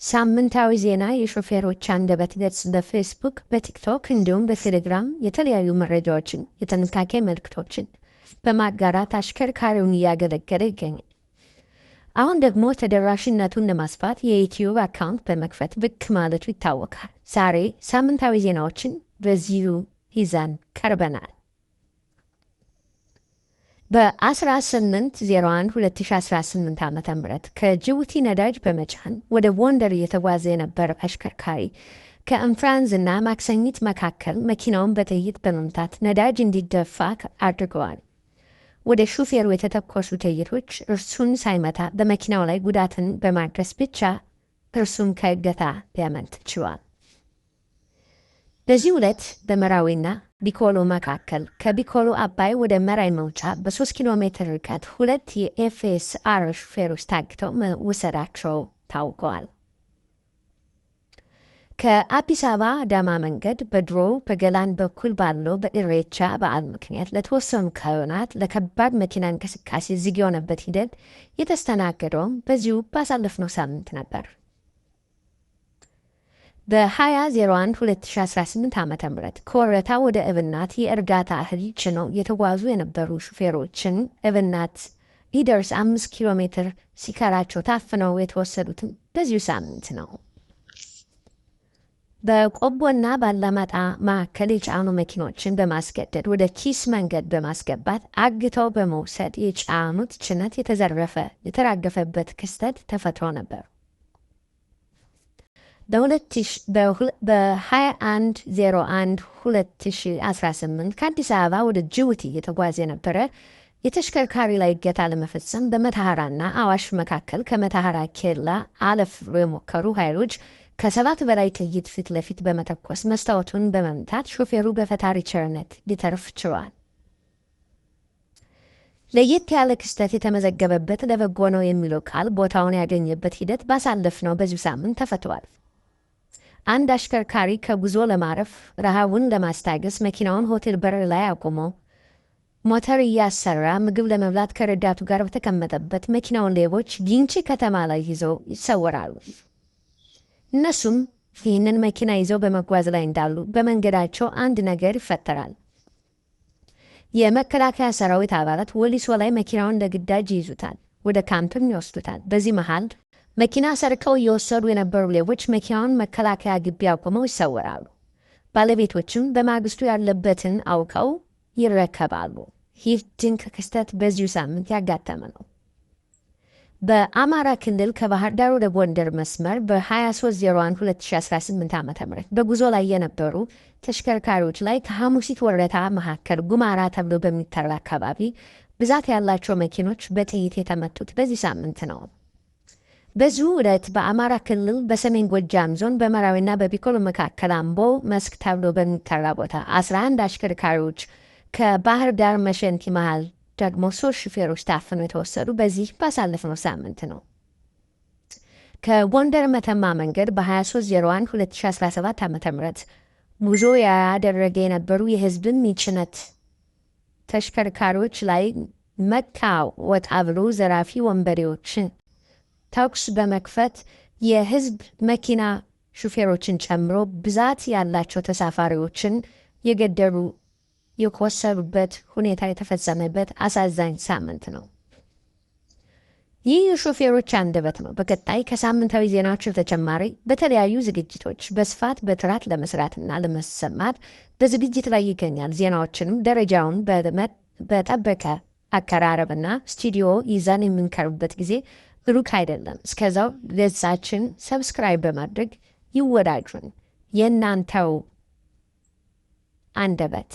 ሳምንታዊ ዜና የሾፌሮች አንደበት ገጽ በፌስቡክ፣ በቲክቶክ እንዲሁም በቴሌግራም የተለያዩ መረጃዎችን፣ የጥንቃቄ መልእክቶችን በማጋራት አሽከርካሪውን እያገለገለ ይገኛል። አሁን ደግሞ ተደራሽነቱን ለማስፋት የዩትዩብ account በመክፈት ብቅ ማለቱ ይታወቃል። ዛሬ ሳምንታዊ ዜናዎችን በዚሁ ይዘን ቀርበናል። በ18/01 2018 ዓ.ም ከጅቡቲ ነዳጅ በመጫን ወደ ጎንደር እየተጓዘ የነበረ አሽከርካሪ ከእንፍራንዝ እና ማክሰኝት መካከል መኪናውን በጥይት በመምታት ነዳጅ እንዲደፋ አድርገዋል። ወደ ሹፌሩ የተተኮሱ ጥይቶች እርሱን ሳይመታ በመኪናው ላይ ጉዳትን በማድረስ ብቻ እርሱም ከእገታ ሊያመልጥ ችሏል። በዚህ ዕለት በመራዊና ቢኮሎ መካከል ከቢኮሎ አባይ ወደ መራዊ መውጫ በ3 ኪሎ ሜትር ርቀት ሁለት የ FSR ሹፌሮች ታግተው መወሰዳቸው ታውቀዋል። ከአዲስ አበባ አዳማ መንገድ በድሮ በገላን በኩል ባለው በኢሬቻ በዓል ምክንያት ለተወሰኑ ቀናት ለከባድ መኪና እንቅስቃሴ ዝግ የሆነበት ሂደት የተስተናገደውም በዚሁ ባሳለፍነው ሳምንት ነበር። በ20/01 2018 ዓ.ም ከወረታ ወደ እብናት የእርዳታ እህል ጭነው የተጓዙ የነበሩ ሹፌሮችን እብናት ሊደርስ 5 ኪሎ ሜትር ሲቀራቸው ታፍነው የተወሰዱትም በዚሁ ሳምንት ነው። በቆቦና ባላማጣ መካከል የጫኑ መኪኖችን በማስገደድ ወደ ኪስ መንገድ በማስገባት አግተው በመውሰድ የጫኑት ጭነት የተዘረፈ የተራገፈበት ክስተት ተፈጥሮ ነበር። በ21/01 2018 ከአዲስ አበባ ወደ ጅቡቲ እየተጓዘ የነበረ የተሽከርካሪ ላይ እገታ ለመፈጸም በመተሐራና አዋሽ መካከል ከመተሐራ ኬላ አለፍ ብሎ የሞከሩ ኃይሎች ከ7 በላይ ጥይት ፊት ለፊት በመተኮስ መስታወቱን በመምታት ሾፌሩ በፈጣሪ ቸርነት ሊተርፍ ችሏል። ለየት ያለ ክስተት የተመዘገበበት ለበጎ ነው የሚለው ቃል ቦታውን ያገኘበት ሂደት ባሳለፍነው በዚሁ ሳምንት ተፈቷል። አንድ አሽከርካሪ ከጉዞ ለማረፍ ረሃቡን ለማስታገስ መኪናውን ሆቴል በር ላይ አቁሞ ሞተር እያሰራ ምግብ ለመብላት ከረዳቱ ጋር በተቀመጠበት መኪናውን ሌቦች ጊንጪ ከተማ ላይ ይዘው ይሰወራሉ። እነሱም ይህንን መኪና ይዘው በመጓዝ ላይ እንዳሉ በመንገዳቸው አንድ ነገር ይፈጠራል። የመከላከያ ሰራዊት አባላት ወሊሶ ላይ መኪናውን ለግዳጅ ይይዙታል፣ ወደ ካምፕም ይወስዱታል። በዚህ መሃል መኪና ሰርቀው እየወሰዱ የነበሩ ሌቦች መኪናውን መከላከያ ግቢ አቁመው ይሰወራሉ። ባለቤቶችም በማግስቱ ያለበትን አውቀው ይረከባሉ። ይህ ድንቅ ክስተት በዚሁ ሳምንት ያጋጠመ ነው። በአማራ ክልል ከባህር ዳር ወደ ጎንደር መስመር በ23/01 2018 ዓ.ም በጉዞ ላይ የነበሩ ተሽከርካሪዎች ላይ ከሐሙሲት ወረታ መካከል ጉማራ ተብሎ በሚጠራ አካባቢ ብዛት ያላቸው መኪኖች በጥይት የተመቱት በዚህ ሳምንት ነው። በዚሁ ዕለት በአማራ ክልል በሰሜን ጎጃም ዞን በመራዊና በቢኮሎ መካከል አምቦ መስክ ተብሎ በሚጠራ ቦታ 11 አሽከርካሪዎች ከባህር ዳር መሸንቲ መሃል ደግሞ 3 ሹፌሮች ታፍነው የተወሰዱ በዚህ ባሳለፍነው ሳምንት ነው። ከጎንደር መተማ መንገድ በ23/01 2017 ዓ.ም ጉዞ ያደረገ የነበሩ የህዝብም የጭነት ተሽከርካሪዎች ላይ መካ ወጣ ብሎ ዘራፊ ወንበዴዎችን ተኩስ በመክፈት የህዝብ መኪና ሹፌሮችን ጨምሮ ብዛት ያላቸው ተሳፋሪዎችን የገደሉ የቆሰሉበት ሁኔታ የተፈጸመበት አሳዛኝ ሳምንት ነው። ይህ የሾፌሮች አንደበት ነው። በቀጣይ ከሳምንታዊ ዜናዎች በተጨማሪ በተለያዩ ዝግጅቶች በስፋት በጥራት ለመስራትና ለመሰማት በዝግጅት ላይ ይገኛል። ዜናዎችንም ደረጃውን በጠበቀ አቀራረብና ስቱዲዮ ይዘን የምንቀርብበት ጊዜ ሩቅ አይደለም። እስከዛው ገጻችን subscribe በማድረግ ይወዳጁን። የእናንተው አንደበት።